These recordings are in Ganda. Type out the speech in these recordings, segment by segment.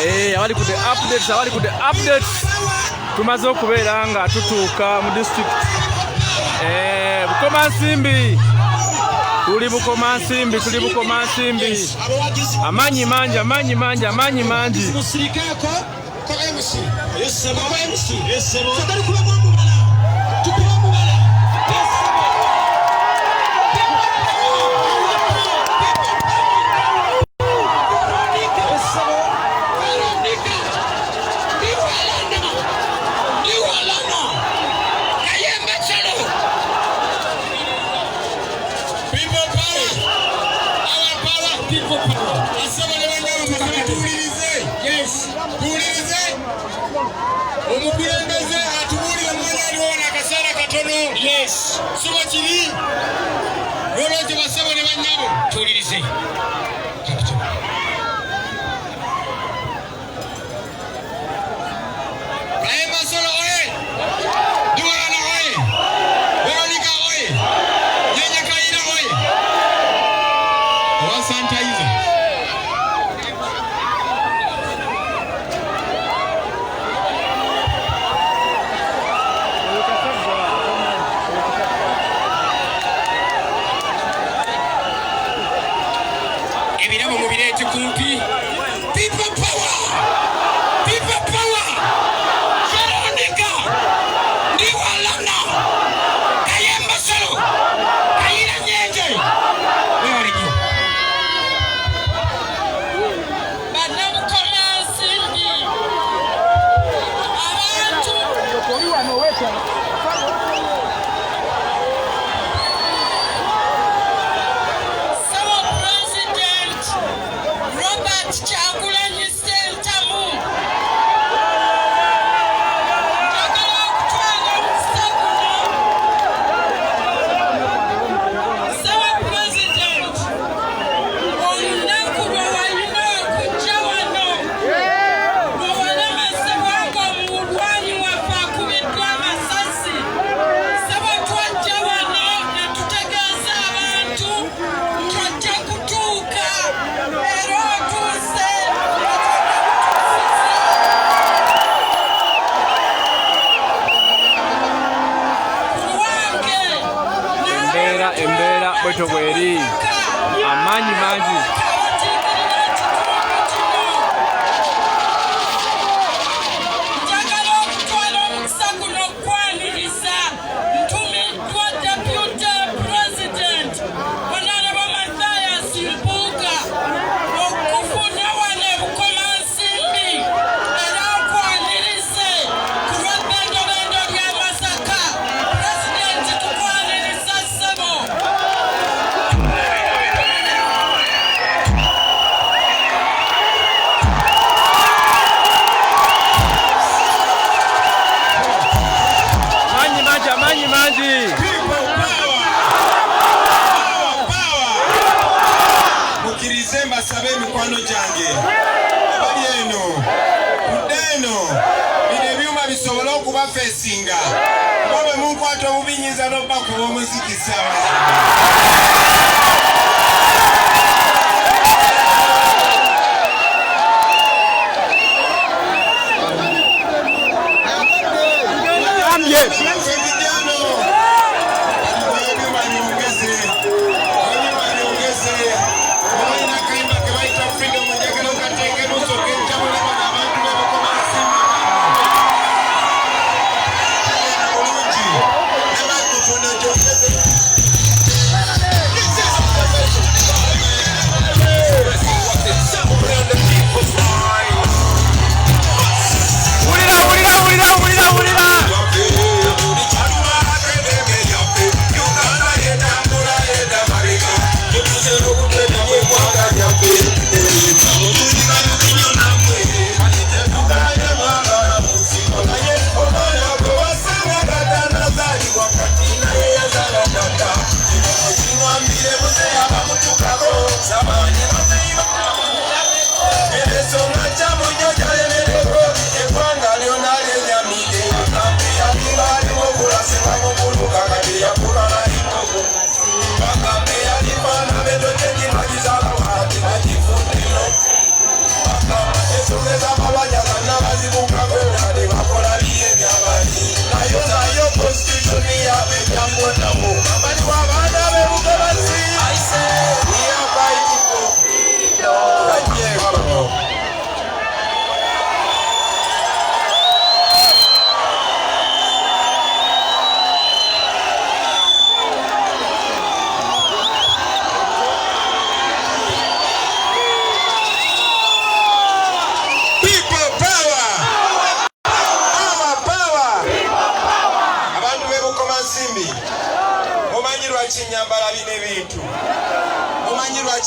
Abali ku the updates, abali ku the updates, tumaze okubeera nga tutuuka mu district Bukomansimbi. Tuli Bukomansimbi, tuli Bukomansimbi. Amaanyi mangi, amaanyi mangi, amaanyi mangi. Musirikeeko ko MC. Ko MC. Twagala kubamu omubala. Tukube omubala. Veronica. Ndiwalana. Ndiwalana. Kayemba Chalo. People power! Our power! People power. Basebo ne bannyabo, musabe tuwulirize. Yes. Tuwulirize. Omukulembeze atubuulire omwana aliwo wano akaseera katono. Yes. Si bwe kiri? N'olwekyo basebo ne bannyabo. Tuwulirize. Capital. Kayemba Solo oye! Ndiwalana oye! Veronica oye! Nyenye Kayira oye! Owa sanitizer. Ebirabo mubireete kumpi. People power. People power. Veronica. Ndiwalana. Kayemba Solo. Kayira Nyenje. Webale nnyo. Bannabukomansimbi, abantu. Ssebo President Robert Kyagulanyi Ssentamu, njagala okutwala omukisa guno, Ssebo President, olunaku lwe walina okujja wano lwe walemesebwa ng'omulwanyi waffe akubiddwa amasasi. Ssebo, twajja wano ne tutegeeza abantu nti ojja kutuuka, era otuuse kutuusiza. Ku lwange. Embeera, embeera bwetyo bweri, amaanyi mangi. Abakiikirira ekitundu kino, njagala okutwala omukisa guno okwaniriza, ntumiddwa Deputy President Honorable Mathias Mpuuga okufuna wano e Bukomansimbi, era nkwanirize ku lw'ebbendobendo lya Masaka. Pulezidenti, tukwaniriza, ssebo. Amaanyi mangi, amaanyi mangi. People power! Power, power! Mukkirize mbasabe, emikwano gyange abali eno, kudde eno, bino ebyuma bisobole okubafeesinga, kuba bwe munkwata obubi nyinza n'obbakuba omuziki ssaawa. Gambye. Vijana, ebyuma byongeze, ebyuma byongeze. Olina akayimba ke bayita Freedom, njagala okateekemu nsooke ntabulemu abantu b'e Bukomansimbi bulungi ne microphone ogyongeze.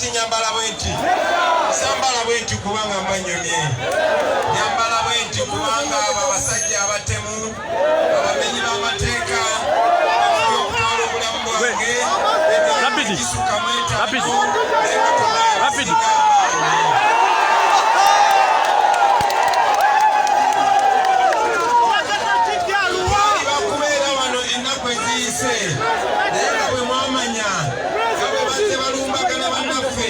Lwaki nyambala bwe nti? Sambala bwe nti kubanga mba nnyumye. Nyambala bwe nti kubanga abo abasajja abatemu, abamenyi b'amateeka, bafubye okutwala obulamu bwange Rapidi. gisukka mu etaano, Rapidi. naye Katonda Rapidi. yasinga amaanyi. Twali bakubeera wano ennaku eziyise, naye nga bwe mwamanya nga bwe bazze balumbagana bannaffe,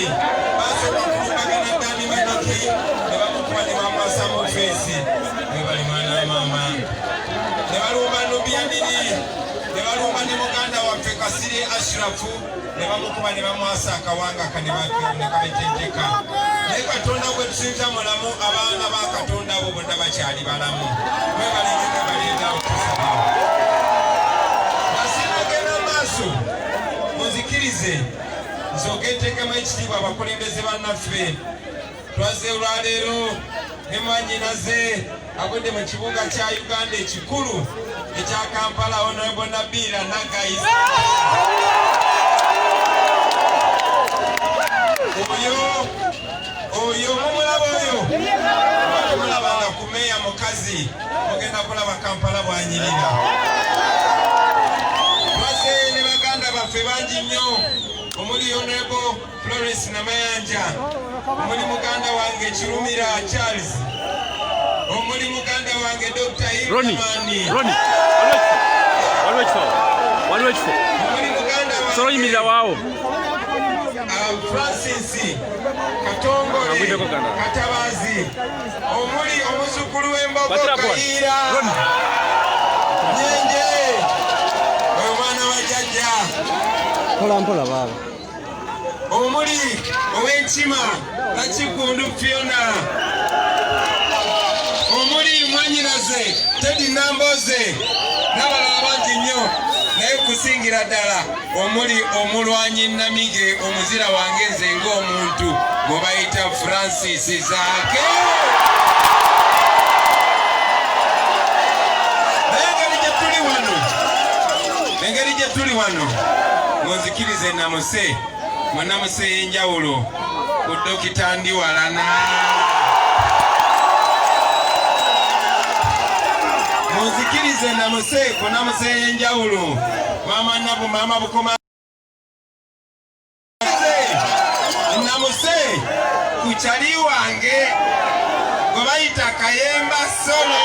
basooka kulumbagana Dan Magic ne bamukuba ne bamwasa mu face, webali mwana wa maama, ne balumba Nubian Li, ne balumba ne muganda waffe Kasirye Ashirafu ne bamukuba ne bamwasa akawanga ka ne kabetenteka. Naye Katonda gwe tusinza mulamu, abaana ba Katonda abo bonna bakyali balamu. Mwebale nnyo, mwebale okusaba. Asinagenda maaso, munzikirize nsooke nteekemu ekitiibwa abakulembeze bannaffe. Twazze olwaleero ne mwannyinaze agudde mu kibuga kya Uganda ekikulu ekya Kampala, Honorable Nabilah Naggayi. Oyo oyo mumulaba, oyo tumulabanga ku meeya mukazi, mugenda kulaba Kampala bwanyirira. Twazze ne baganda baffe bangi nnyo, omuli Honorable Florence Namayanja, omuli muganda wange Kirumira Charles, omuli muganda wange Dr. Roni, Hilderman, Roni, waliwo ekifo, waliwo ekifo, omuli muganda Sobola oyimirira wange waawo. Francis Katongole Agwiddeko gana. Katabazi, omuli omuzukulu w'Embogo Batira kwa. Kayiira Roni. Nyenje, oyo mwana wa jjajja. Mpola mpola baba. Omuli ow'Enkima Nakigundu Fiona, omuli mwanyinaze Teddy Namboze n'abalala bangi nnyo, naye kusingira ddala omuli omulwanyi Namige, omuzira wange nze ng'omuntu gwe bayita Francis Zaake. Naye engeri gye tuli wano, engeri gye tuli wano, munzikirize namuse munamuse ey'enjawulo ku Dokita Ndiwalana. Munzikirize namuse ku namuse ey'enjawulo maama Nabu, maama Bukoma, namuse ku kyali wange gwe bayita Kayemba Solo.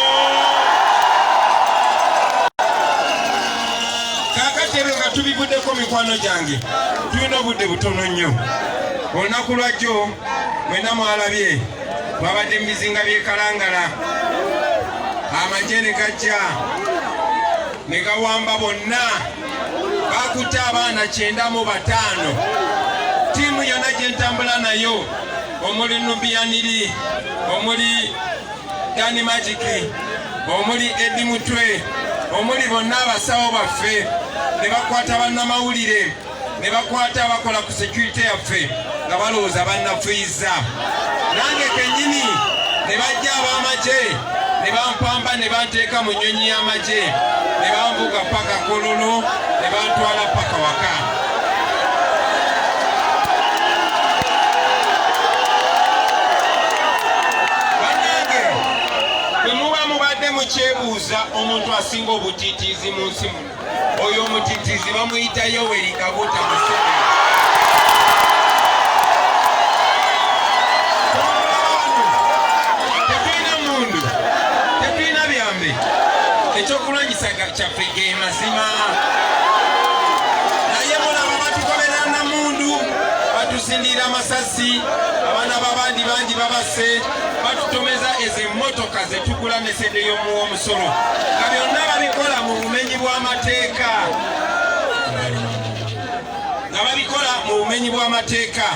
Kaakati ebyo nga tubivuddeko, mikwano gyange, tulina obudde butono nnyo. Olunaku lwajjo mwenna mwalabye twabadde mu bizinga by'e Kalangala, amagye ne gajja ne gawamba bonna, bakutte abaana 95. Ttiimu yonna gye ntambula nayo, omuli Nubian Li, omuli Danny Magic, omuli Eddie Mutwe, omuli bonna abasawo baffe, ne bakwata bannamawulire, ne bakwata abakola ku security yaffe nga balowooza bannafuyiza. Nange kennyini ne bajja ab'amagye ne bampamba ne banteeka mu nnyonyi y'amagye ne banvuga paka Kololo ne bantwala paka waka. Bannange, bwe muba mubadde mukyebuuza omuntu asinga obutiitiizi mu nsi muno, oyo omutiitiizi bamuyita Yoweri Kaguta Museveni. Tetulina mundu, tetulina byambe, ekyokulwanyisa kyaffe ge mazima. Naye mulaba batugoberera namundu, batusindira amasasi, abaana b'abandi bangi babase, batutomeza ezo emmotoka zetugula nesente y'omuwa omusolo, nga byonna babikola mu bumenyi bw'amateeka, nga babikola mu bumenyi bw'amateeka,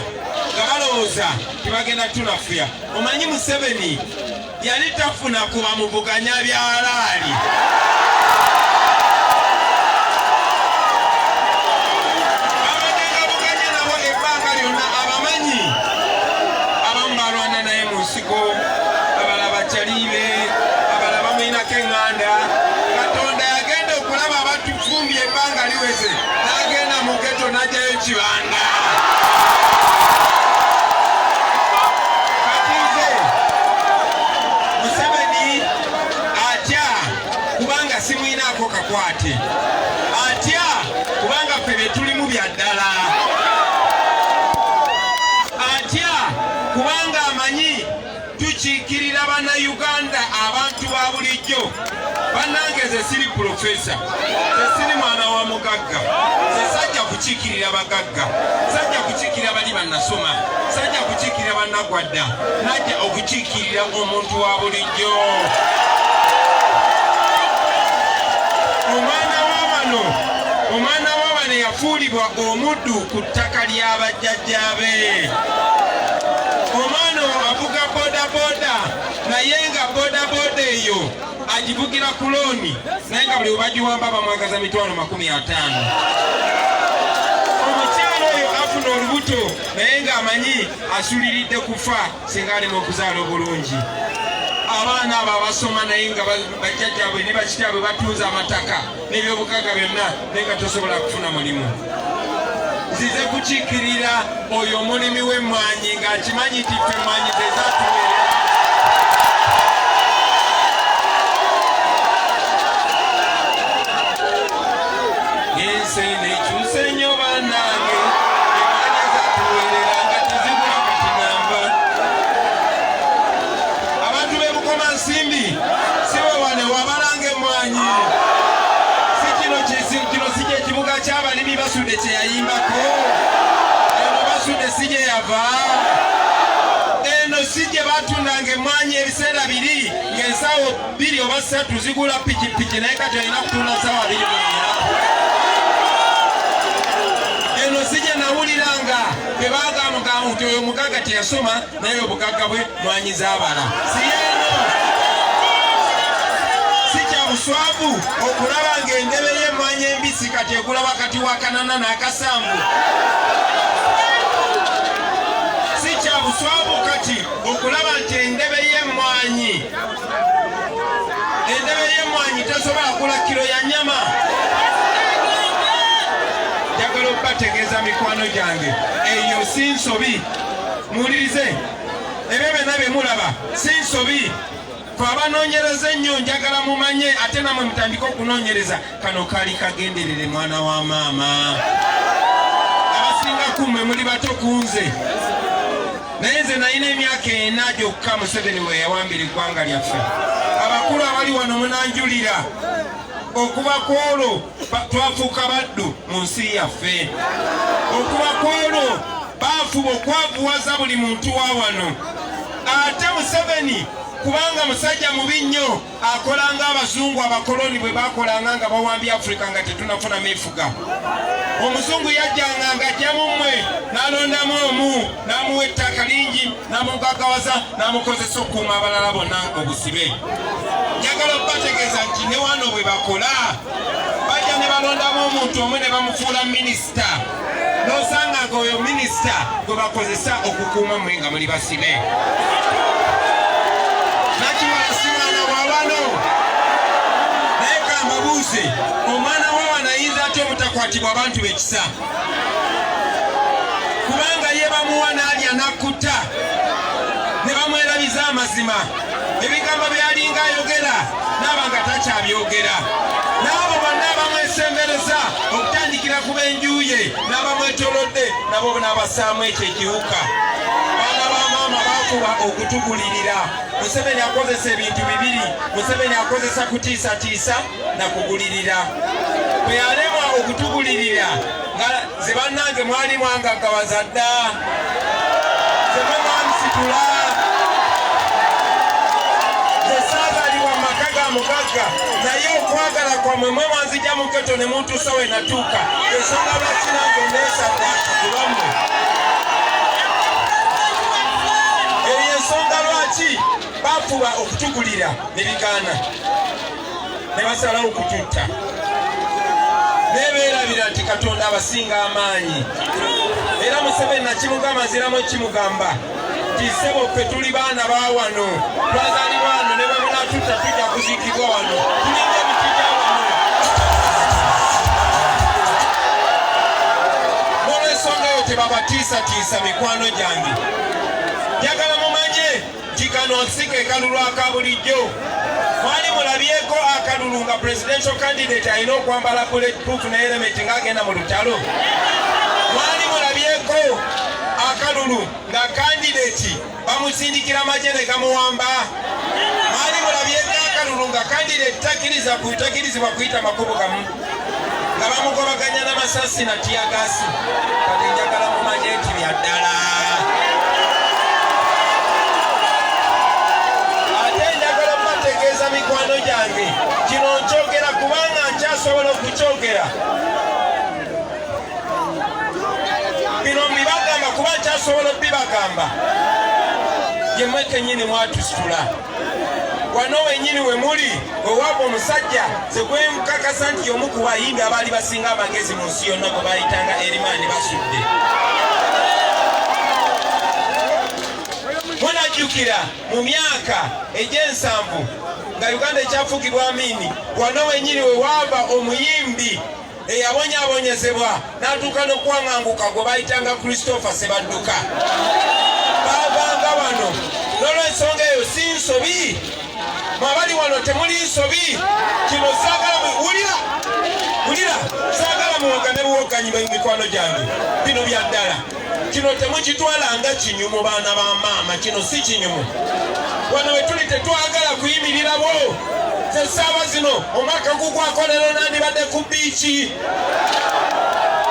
nga balowooza tibagenda tunafuya. Omanyi Museveni yali tafuna kuba muvuganya byalaali. Babadde nga buganya nabo ebbanga lyonna, abamanyi abamu balwana naye mu nsiko, abalala bakyalibe, abalala bamuyinako eŋŋanda. Katonda yagenda okulaba abatufumbye ebbanga liweze, n'agenda mu ghetto n'ajjayo kibanda. akakwate. Atya kubanga ffe bye tulimu bya ddala. Atya kubanga amanyi tukiikirira Bannayuganda, abantu ba bulijjo. Bannange, nze siri pulofesa, nze siri mwana wa mugagga, nze sajja kukiikirira bagagga, sajja kukiikirira bali bannasoma, sajja kukiikirira bannagwadda, najja okukiikirira omuntu wa bulijjo, omwana wa wano, omwana wa wano yafuulibwa omuddu ku ttaka ly'abajjajjaabe, omwana avuga bodaboda naye nga bodaboda eyo agivugira ku looni, naye nga buli webagiwamba bamwagaza 50,000. Omukyalo oyo afuna olubuto naye ng'amanyi asuliridde kufa singa alema okuzaala obulungi. Abaana abo abasoma naye nga bajjajjaabwe ne bakitaabwe batunze amataka n'ebyobugagga byonna, naye nga tosobola kufuna mulimu. Nzize kukiikirira oyo omulimi w'emmwanyi ng'akimanyi nti ffe emmwanyi ze zatuweerera. Ensi nekyuse nnyo bannange, emmwanyi zatuweerera nga tezigula kati namba. Abantu b'e Bukomansimbi si we wano wabalanga emmwanyi, si kino kino si kye kibuga ky'abalimi Basudde kye yayimbako? Eno Basudde si gye yava? Eno si gye batundanga emmwanyi ebiseera biri ng'ensawo 2 oba 3 zigula pikipiki, naye kati olina kutunda nsawo 24? Eno si gye nawuliranga bwe bagamba nti oyo omugagga teyasoma naye obugagga bwe mwanyi zaabala? Si eno? Si kya buswavu okulaba ng'endebe y'emmwanyi embisi kati egula wakati wa 800 n'akasanvu? Si kya buswavu kati okulaba nti endebe y'emmwanyi tesobola kula kiro ya nnyama? Njagala okubategeeza, mikwano gyange, eyo si nsobi. Muwulirize, ebyo byonna bye mulaba si nsobi. Fe abanoonyereza ennyo, njagala mumanye ate namwe mutandike okunoonyereza. Kano kaali kagenderere, mwana wa maama. Abasinga kummwe muli bato ku nze, naye nze nalina emyaka 4 gyokka Museveni we yawambira eggwanga lyaffe. Abakulu abali wano munanjulira, okuva ku olwo twafuuka baddu mu nsi yaffe. Okuva ku olwo baafuba okwavuwaza buli muntu wa wano. Ate Museveni, kubanga musajja mubi nnyo, akola ng'abazungu abakoloni bwe bakolanga nga bawambye Afurika nga tetunafuna meefuga. Omuzungu yajjanga ng'ajjamu mmwe n'alondamu omu, n'amuwa ettaka lingi, n'amugaggawaza, n'amukozesa okukuuma abalala bonna obusibe. Njagala okubategeeza nti ne wano bwe bakola, bajja ne balondamu omuntu omu ne bamufuula minisita, n'osanga nga oyo minisita gwe bakozesa okukuuma mmwe nga muli basibe. Nakiwala si mwana wa wano, naye kambabuuze, omwana wa wano ayinza atya obutakwatibwa abantu b'ekisa, kubanga ye bamuwa n'alya n'akutta ne bamwerabiza amazima? Ebigambo byalinga ayogera naaba nga takyabyogera, n'abo bonna abamwesembereza, okutandikira ku b'enju ye n'abamwetolodde, nabo n'abassaamu ekyo ekiwuka. Baana ba maama, baafuba okutugulirira. Museveni akozesa ebintu bibiri. Museveni akozesa kutiisatiisa na kugulirira. Bwe yalemwa okutugulirira, nga ze bannange mwali mwangaggawaza dda, zemwe mwamusitula. Nze saazaalibwa mu maka ga mugagga, naye okwagala kwammwe mwe mwanzija mu ghetto ne muntuusa we natuuka. Ensonga lwaki nange neesaddaaka ku lwammwe. Eyo ensonga lwaki bafuba okutugulira ne bigaana, ne basalawo okututta, naye beerabira nti Katonda abasinga amaanyi. Era Museveni nakimugamba, nziramu ekimugamba nti, ssebo, ffe tuli baana ba wano, twazaalibwa wano, ne bwe munaatutta tujja kuziikibwa wano, tulinga emiti gya wano. N'olwensonga eyo tebabatiisatiisa. Mikwano gyange, njagala mumanye nti kano Kano si ke kalulu aka bulijjo. Mwali mulabyeko akalulu nga presidential candidate alina okwambala bulletproof ne helmet ng'agenda mu lutalo? Mwali mulabyeko akalulu nga candidate bamusindikira amagye ne gamuwamba? Mwali mulabyeko akalulu nga candidate takirizibwa kuyita makubo gamu, nga bamugobaganya n'amasasi na tiyagasi? Kati njagala mumanye nti bya ddala. Ate njagala okubategeeza, mikwano gyange, kino nkyogera kubanga nkyasobola okukyogera. Bino mbibagamba kuba nkyasobola okubibagamba. Yemmwe kennyini mwatusitula wano wennyini we muli, wewaava omusajja ze gwemukakasa nti y'omu ku bayimbi abaali basinga amagezi mu nsi yonna, gwe bayitanga Erimaani Basudde. Munajjukira mu myaka egy'ensanvu nga Uganda ekyafugibwa Amini, wano wennyini we waava omuyimbi eyabonyaabonyezebwa n'atuuka n'okuwaŋŋanguka, gwe bayitanga Christopher Sebadduka. Baavanga wano. N'olwensonga eyo si nsobi, mwabali wano temuli nsobi. Kino saagala wulira, wulira, saagala muwogane buwoganyi. Mikwano gyange, bino bya ddala. Kino temukitwala nga kinyumu, baana ba maama. Kino si kinyumu. Wano we tuli tetwagala kuyimirirawo. Essaawa zino omwaka gugwako leero, nandibadde ku beach.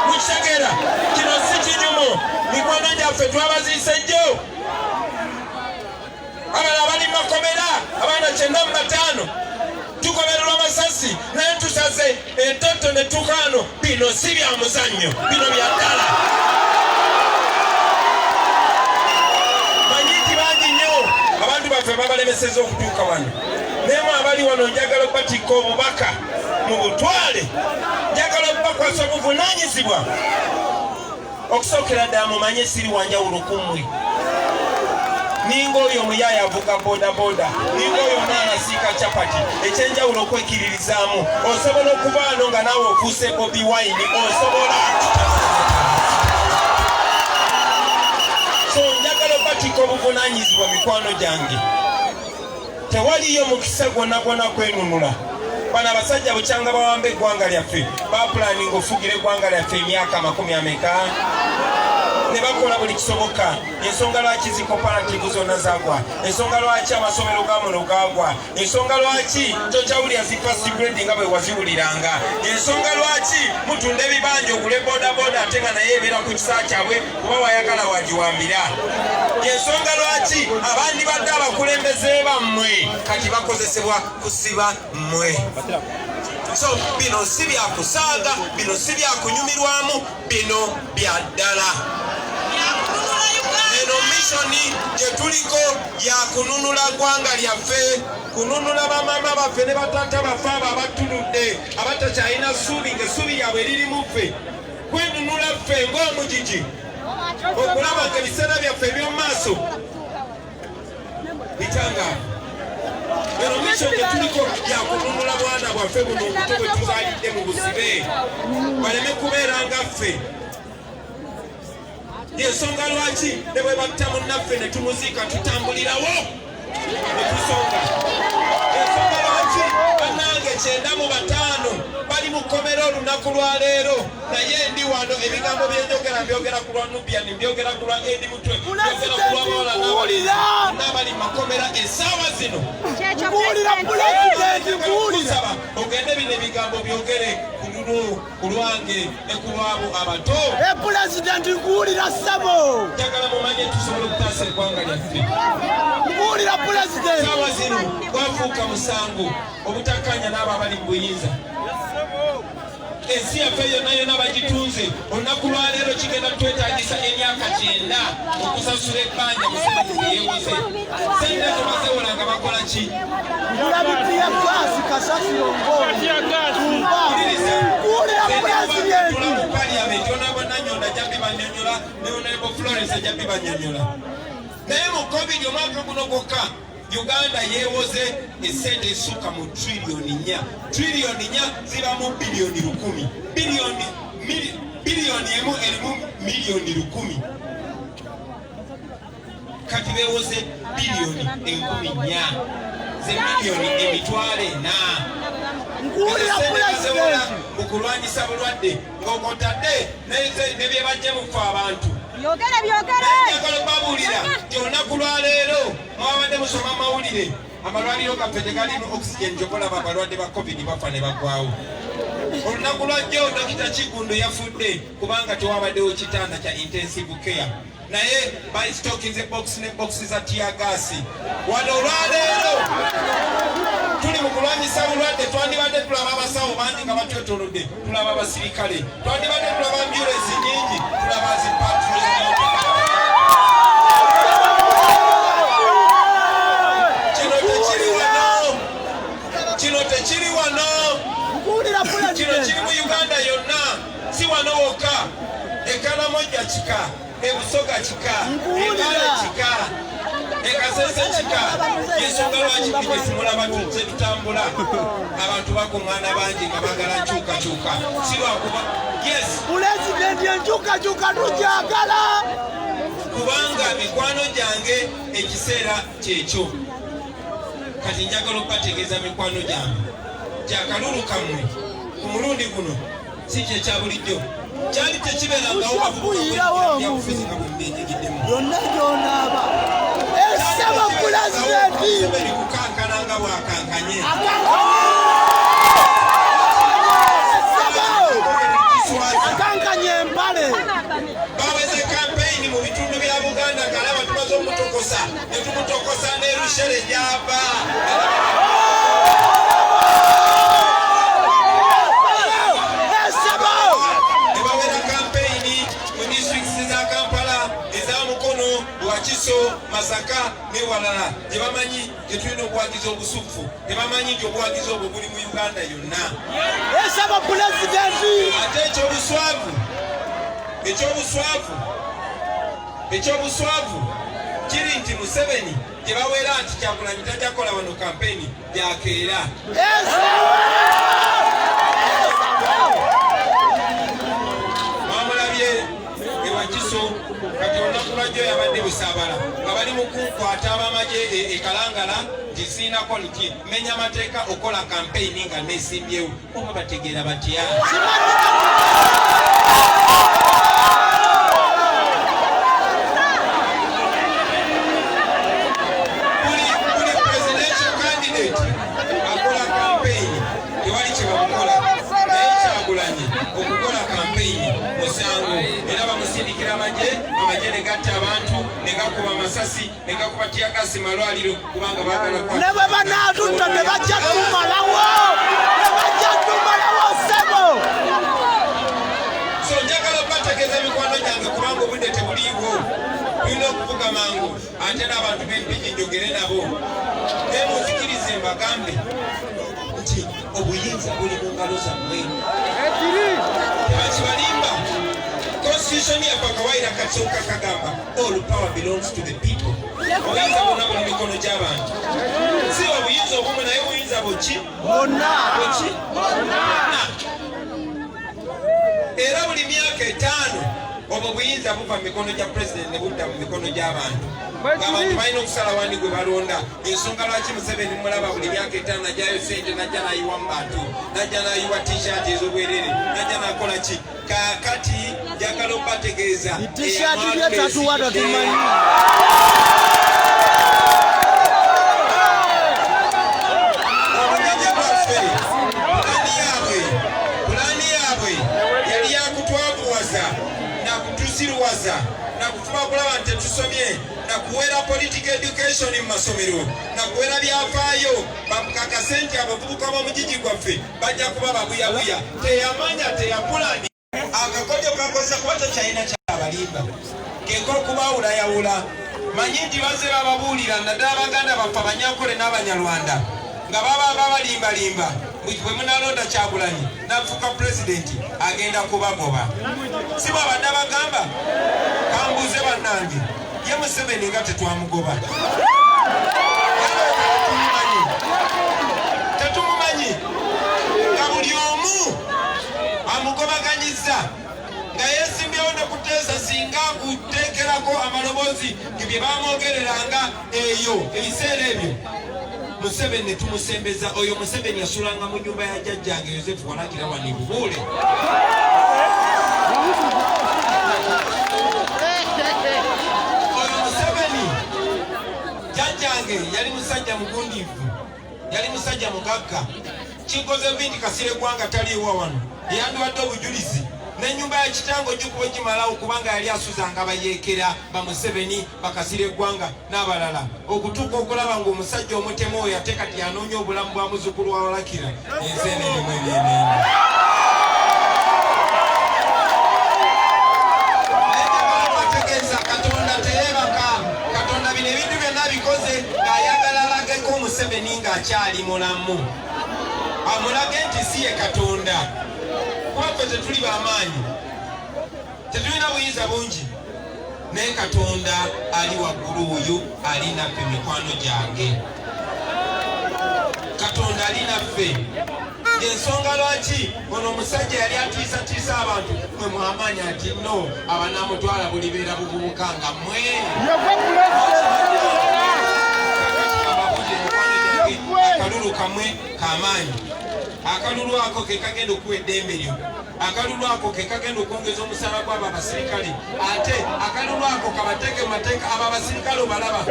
Mukitegeera, kino si kinyumu. Mikwano gyaffe twabaziise jjo, abalala bali makomera, abaana 95 tugobererwa amasasi, naye tusaze entoto ne tukaano. Bino si bya muzannyo, bino bya ddala. Manyi nti bangi nnyo abantu baffe babalemeseza okutuuka wano, naye mwe abali wano njagala okubatikka obubaka mu butwale, njagala okubakwasa obuvunaanyizibwa. Okusookera ddala mumanye siri wanjawulo ku mmwe. Ninga oyo omuyaaya avuga bodaboda, ninga oyo omwana asiika capati. Ekyenjawulo okwekiririzaamu. Osobola okuba ano nga naawe ofuuse Bobi Wine, osobola. So njagala obatikka obuvunaanyizibwa, mikwano gyange. Tewaliyo mukisa gwonna gwonna kwenunula. Bano abasajja bukyanga bawamba eggwanga lyaffe, bapulaninga ofugira eggwanga lyaffe emyaka makumi ameka, ne bakola buli kisoboka. Ensonga lwaki zi cooperative zonna zagwa, ensonga lwaki amasomero ga muno gagwa, ensonga lwaki tokyawulira zi first grade nga bwe waziwuliranga, ensonga lwaki mutunda ebibanja ogule bodaboda ate nga naye ebeera ku kisa kyabwe kuba wayagala wagiwambira, ensonga lwaki abandi badde abakulembeze bammwe kati bakozesebwa kusiba mmwe. So bino si byakusaaga, bino si byakunyumirwamu, bino bya ddala. Eno mission gye tuliko yakununula ggwanga lyaffe, kununula bamaama baffe ne bataata baffe abo abatuludde, abatakyalina ssuubi, ng'essuubi lyabwe liri mu ffe, kwenunula ffe ng'omugigi okulaba nga ebiseera byaffe eby'omu maaso bitangaavu. Eno mission gye tuliko yakununula bwana bwaffe buno obuto bwe tuzaalidde mu busibe, baleme kubeera nga ffe. Yensonga lwaki ne bwe batta munnaffe ne tumuziika, tutambulirawo ne tusonga. Ensonga lwaki bannange 95 bali mu kkomera olunaku lwa leero, naye ndi wano. Ebigambo byenjogera mbyogera ku lwa Nubian, mbyogera ku lwa Edi Mutwe, mbyogera ku lwa bawala n'abali mu makomera essaawa zino. Nkuwulira, pulezidenti, nkuwulira. Kusaba ogende bino ebigambo byogere ku lulwo, ku lwange ne ku lwabo abato. E pulezidenti, nkuwulira ssebo. Njagala mumanye tusobola okutaasa eggwanga lyaffe. Nkuwulira, pulezidenti. Saawa zino gwafuuka musango obutakkanya n'abo abali mu buyinza. Ensi yaffe yonna yonna bagitunze. Olunaku lwaleero kigenda twetagisa emyaka 90 okusasula ebbanja Museveni yeewoze. Sente ezo bazewola nga bakola ki? Ngula bitiya gaasi, kasasiro ng'oyo. Nkuwulira, pulezidenti. Mu parliament onaba Nanyonda ajja bibanyonyola, ne Honorable Florence ajja bibanyonyola. Naye mu COVID omwaka guno gwokka, Uganda yeewoze esente esukka mu triliyoni 4. Triliyoni 4 zibamu biliyoni 1000. Biliyoni 1 erimu miliyoni 1000. Kati beewoze biliyoni 4,000, ze miliyoni 400,000. Nkuwulira pulezidenti. Mu kulwanyisa bulwadde ng'okotadde ne bye bajje mufe abantu. Byogere byogere. Njagala babuulira nti olunaku lwaleero mwabadde musoma amawulire, amalwaliro gaffe tegalimu oxygen, kyokolaba abalwadde ba COVID bafa ne bagwawo. Olunaku lwajjo Dokita Kigundu yafudde kubanga tewabaddewo kitanda kya intensive care, naye basitokinze box ne box za tear gas. Wano olwaleero tuli mu kulwanyisa bulwadde, twandibadde tulaba abasawo bangi nga batwetolodde, tulaba abasirikale, twandibadde tulaba ambulensi nyingi, tulaba zi patrol. Kino tekiri wano, kino tekiri wano. Nkuwulira Kino pulezidenti. kiri mu Uganda yonna, si wano wokka. Ekalamoja kika, Ebusoga kika, Nkuwulira. Ebale kika, Ekasese kika. Yensonga lwaki buli gyemulaba tuzze tutambula, abantu bakuŋŋaana bangi nga bagala nkyukakyuka, si lwakuba yes. Pulezidenti, enkyukakyuka tugyagala. Kubanga mikwano gyange, ekiseera kyekyo. Kati njagala okubategeeza, mikwano gyange, gyakalulu kammwe ku mulundi guno si kyekya bulijjo, kyali tekibeerangawo. Kuyirawo. Byabufuzi nga bwembyenyigiddemu. Yonna gyonaaba esaba pulezidenti. Museveni kukankana nga bwakankanye. Esaba. Kiswaza. Akankanye empale. Baweze kampeyini mu bitundu bya Buganda ng'alaba tumaze omutokosa, ne tumutokosa ne Rushere gyava. Esaba. Ne bawera kampeyini mu disitulikiti za Kampala, eza Mukono, Wakiso, Masaka newalala gye bamanyi gye tulina obuwagizi obusufu. Tebamanyi nti obuwagizi obwo buli mu Uganda yonna. Esaba pulezidenti. Ate ekyobuswavu, ekyobuswavu, ekyobuswavu kiri nti Museveni gye bawera nti Kyagulanyi tajja kukola wano kampeyini, gyakeera. Esaba. Mwamulabye ewakiso. Kati olunaku lwajjo yabadde Busaabala nga bali mu kunkwata abamagye e Kalangala nti siinako nti menya amateeka okola kampeyini nga nesimbyewo. Oba bategeera batya? Buli presidential candidate akola kampeyini tewali kye bamukola, naye Kyagulanyi okukola kampeyini musango, era bamusindikira amagye, amagye ne gatta abantu, ne gakuba amasasi, ne gakuba tear gas malwaliro, kubanga baagala Ne bwe banaatutta tebajja tumalawo, tebajja tumalawo ssebo. So njagala okubategeeza, mikwano gyange, kubanga obudde tebuliiwo, tulina okuvuga mangu, ate n'abantu b'Empigi njogere nabo. Naye munzikirize mbagambe nti obuyinza buli mu ngalo zammwe, tebakibalimba. Constitution yaffe akawaira kasooka kagamba, "All power belongs to the people." Obuyinza bwonna buli mikono gy'abantu, si obuyinza obumu, naye obuyinza buki? Bonna. Buki? Bonna. Era buli myaka 5 obwo buyinza buva mu mikono gya pulezidenti ne budda mu mikono gy'abantu, ng'abantu balina okusala wandi gwe balonda. Ensonga lwaki Museveni mulaba buli myaka 5 najjayo sente, najja nayiwa mu bantu, najja nayiwa T-shirt ez'obwerere, najja nakola ki? Kaakati njagala okubategeeza, T-shirt byetatuwa tatumanyi. Obugagga bwaffe, pulaani yaabwe yali yakutwavuwaza nakutusiruwaza nakufuba kulaba nti tetusomye, nakuwera political education mu masomero, nakuwera byafaayo, bakakase nti abavubuka b'omugigi gwaffe bajja kuba babuyabuya. Teyamanya, teyapulani akakodyo kakozesa, kuba tekyalina kyabalimba keka okubawulayawula. Manyi nti bazze bababuulira, naddala baganda baffe Abanyankole n'Abanyarwanda, nga baba babalimbalimba bwe munalonda Kyagulanyi nafuuka pulezidenti agenda kubagoba. Si bwabadde abagamba? Kambuuze bannange, ye Museveni nga tetwamugoba? Tetumumanyi, tetumumanyi, nga buli omu amugobaganyiza. Nga yeesimbyewo ne Kuteesa singa akuteekerako amaloboozi bye bamwogereranga eyo ebiseera ebyo. Museveni ne tumusembeza. Oyo Museveni yasulanga mu nnyumba ya jjajjange Yosefu Walakira wano e Bubuule. Oyo Museveni jjajjange yali musajja mugundiivu, yali musajja mugagga. Kinkoze bingi Kasirye Ggwanga taliiwa wano, yeyandiwadde obujulizi. N'ennyumba ya kitange ojja ogimalawo kubanga yali asuzanga bayeekera ba Museveni, bakasirye Ggwanga n'abalala, okutuuka okulaba ng'omusajja omutemu oyo ate kati anoonya obulamu bwa muzzukulu wa Walakira. Ensi eno erimu ebyenenye. Ategeeza Katonda teyeebaka. Katonda bino ebintu byonna bikoze ng'ayagala alageko Museveni ng'akyali mulamu, amulage nti si ye Katonda. Kuba ffe tetuli b'amaanyi, tetulina buyinza bungi, naye Katonda ali waggulu oyo ali naffe. Mikwano gyange, Katonda ali naffe. Ensonga lwaki ono omusajja yali atiisatiisa abantu, mwe mwamaanyi ati no abanamutwala bulibeera buvubuka nga mmwe. Akalulu kamwe kamaanyi. Akalulu ako ke kagenda okuwa eddembe lyo. Akalulu ako ke kagenda okwongeza omusaala gw'abo abasirikale. Ate akalulu ako kabateeke mu mateeka. Abo abasirikale obalaba,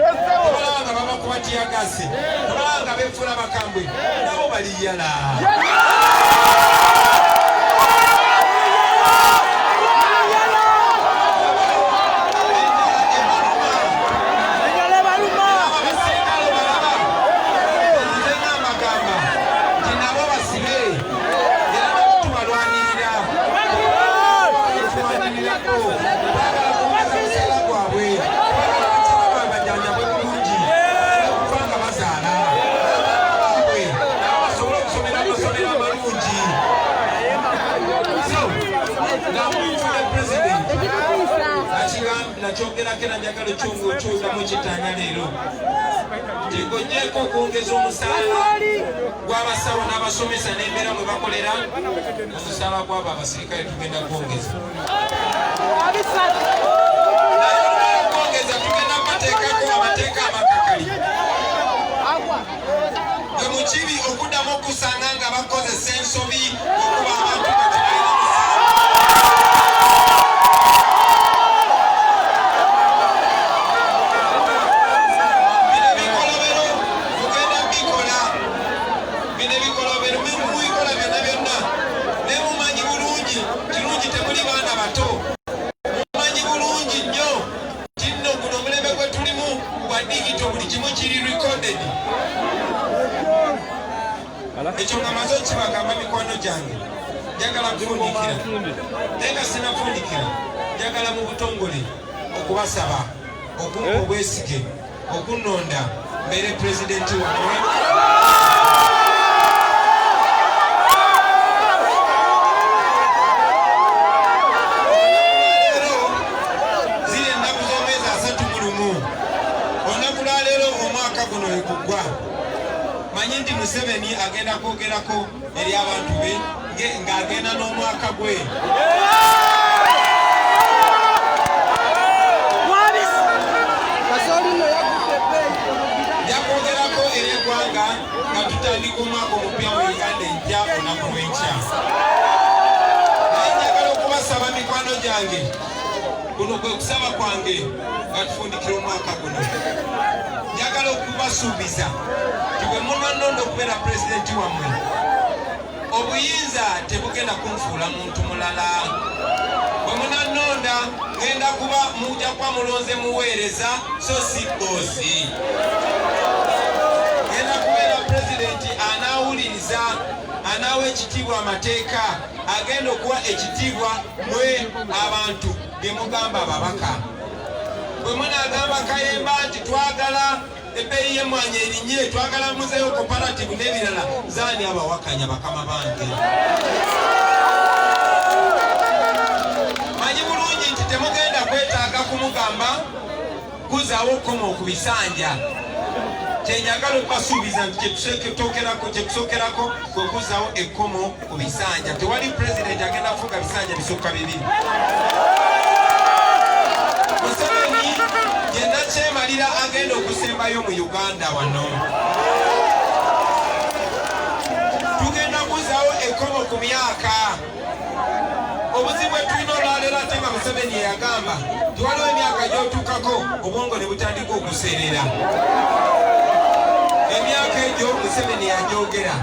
obalaba nga babakuba teargas, obalaba nga beefuula bakambwe, nabo baliyala. Abasirikale obalaba, nze ngambagamba nti nabo basibe, era nabo tubalwanirira, tulwanirirako. Twagala kwongeza musaala gwabwe, twagala abakyala baabwe bajjanjabwe bulungi okuba nga bazaala, abaana baabwe nabo basobole okusomera amasomero amalungi. So nga nfudde president, nakyogerako era njagala okyongamu kitanya leero tigojjeeko okwongeza omusaala gw'abasawo n'abasomesa n'embeera mwe bakolera. Omusaala gw'abo abasirikale tugenda kwongeza, naye olumala okwongeza tugenda kubateekako amateeka amakakali bwe mukibi okuddamu okusanga nga bakozesa ensobi okuba abantu nga tebalina musango. Bino ebikolobero tugenda bikola, bino ebikolobero mubikola byonna byonna, naye mumanyi bulungi kirungi temuli baana bato. Mumanyi bulungi nnyo nti nno guno omulembe gwe tulimu gwa digital, buli kimu kiri recorded. Ekyo nga maze okibagamba, mikwano gyange, njagala kufundikira, naye nga sinafundikira njagala mu butongole okubasaba okumpa obwesige okunnonda mbeere pulezidenti wammwe. Leero ziri ennaku z'omwezi 31. Olunaku lwaleero omwaka guno wekuggwa. Manyi nti Museveni agenda kwogerako eri abantu be ng'agenda n'omwaka gwe. Nja kwogerako eri eggwanga nga tutandika omwaka omupya mu Uganda empya olunaku lw'enkya. Naye njagala okubasaba, mikwano gyange, kuno kwe kusaba kwange nga tufundikira omwaka guno. Njagala okubasuubiza nti bwe munannonda okubeera pulezidenti wammwe, obuyinza tebugenda kunfuula muntu mulala. Bwe munannonda, ngenda kuba mujja kuba mulonze muweereza so si boss. Ngenda kubeera pulezidenti anaawuliriza, anaawa ekitiibwa amateeka, agenda okuwa ekitiibwa mwe abantu bye mugamba ababaka. Bwe munaagamba Kayemba nti twagala ebbeeyi y'emmwanyi erinye, twagala muzeeyo cooperative n'ebirala, zaani abawakanya? Bakama bange, manyi bulungi nti temugenda kwetaaga kumugamba. Kuzaawo kkomo ku bisanja. Kyenjagala okubasuubiza nti kyetusookerako kwe kuzaawo ekkomo ku bisanja. Tewali pulezidenti agenda kufuga bisanja bisukka bibiri. Museveni ye nakyemalira agenda okusembayo mu Uganda wano. Tugenda kuzaawo ekkomo ku myaka. Obuzibu bwe tulina olwaleero, ate nga Museveni yeyagamba nti waliwo emyaka gy'otuukako obwongo ne butandika okuseerera. Emyaka egyo Museveni yagyogera,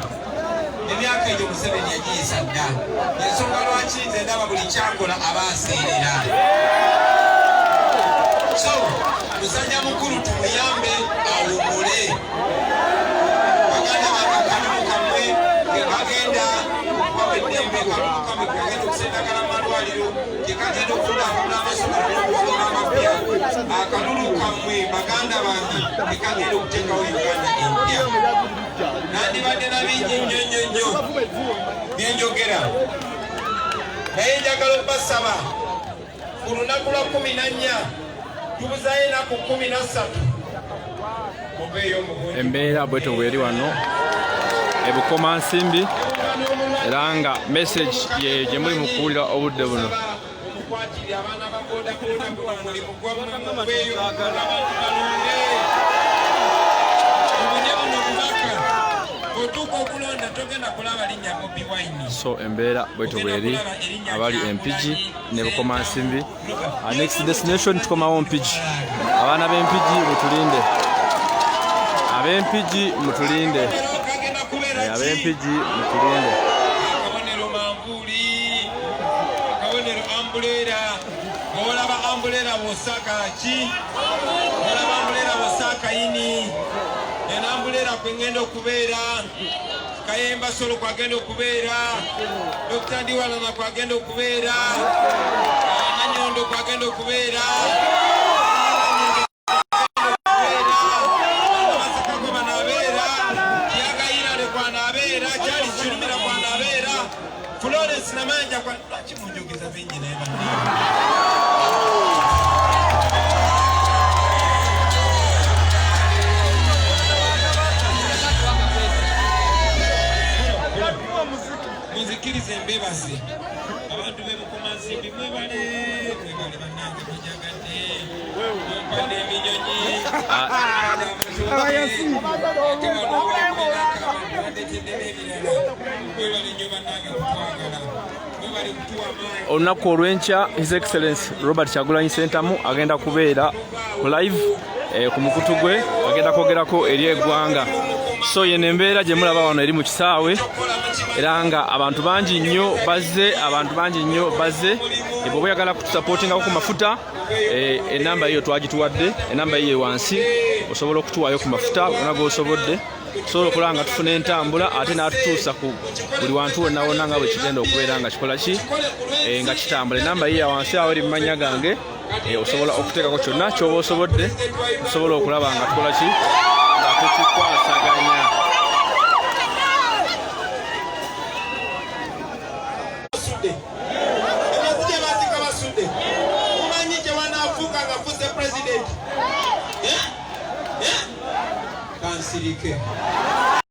emyaka egyo Museveni yagiyisa dda. Ensonga lwaki nze ndaba buli kyakola aba aseerera. So musajja mukulu tumuyambe awummule. Baganda bange, akalulu kammwe ke kagenda okubawa eddembe, kalulu kammwe ke kagenda okusendagala mu malwaliro, ke kagenda okufunaafuna amasomero n'okufuuna amapya. Akalulu kammwe, baganda bange, ke kagenda okuteekawo Uganda empya. Nandibadde na bingi nnyo nnyo nnyo byenjogera, naye njagala okubasaba ku lunaku lwa 14, tubuzayo enaku 13, muveeyo mu bungi. Embeera bwetyo bweri wano eBukomansimbi, era nga message ye gye muli mu kuwulira obudde buno. Mukwatire abaana ba bodaboda, guno mulimu gwammwe, muveeyo abantu balonde. Mubune buno bubaka. Otuuka okulonda togenda kulaba linnya Bobi Wine. So embeera bwetyo bweri abali Empigi ne Bukomansimbi. Next destination tukomawo Mpigi. Abaana b'Empigi mutulinde, ab'Empigi mutulinde. Kagenda kubeera Eh, ki? Ab'Empigi mutulinde. Akabonero manvuuli, akabonero umbrella. Bwolaba umbrella bw'osaaka ki, olaba umbrella bw'osaaka yini. Eno umbrella kwengenda okubeera, Kayemba Solo kwagenda okubeera, Dr Ndiwalana kwagenda okubeera, Nanyondo kwagenda okubeera, Masaka banabeera, Kiyagayirale kwanabeera, Kyali Kirumira kwanabeera, Florence Namanja kwa. Lwaki munjogeza bingi? Naye banne, munzikirize mbebaze abantu b'eBukomansimbi. Mwebale, mwebale bannange, mwenjagadde, mumpadde eminyonyi, ate wano n'ebirala. Mwebale nnyo bannange kutwagala, mwebale kutuwa amaanyi. Olunaku olw'enkya His Excellence Robert Kyagulanyi Sentamu agenda kubeera ku live ku mukutu gwe, agenda kwogerako eri eggwanga. So yeno embeera gye mulaba wano eri mu kisaawe, era nga abantu bangi nnyo bazze, abantu bangi nnyo bazze. Bw'oba oyagala kutusupportingako ku mafuta, enamba yiyo twagituwadde, enamba yiyo wansi, osobola okutuwaayo ku mafuta ona g'osobodde, tusobola okulaba nga tufuna entambula ate n'atutuusa ku buli wantu wonna wonna nga bwe kigenda okubeera nga kikola ki, nga kitambula. Enamba yiyo wansi awo eri mu mannya gange. Osobola okuteekako kyonna ky'oba osobodde, tusobola okulaba nga tukola ki, nga tukikwasaganya. Basudde emyezi gye bazika, basudde. Mumanyi gye wanaafuuka nga fuuse pulezidenti? Eh? Eh? Kansirike.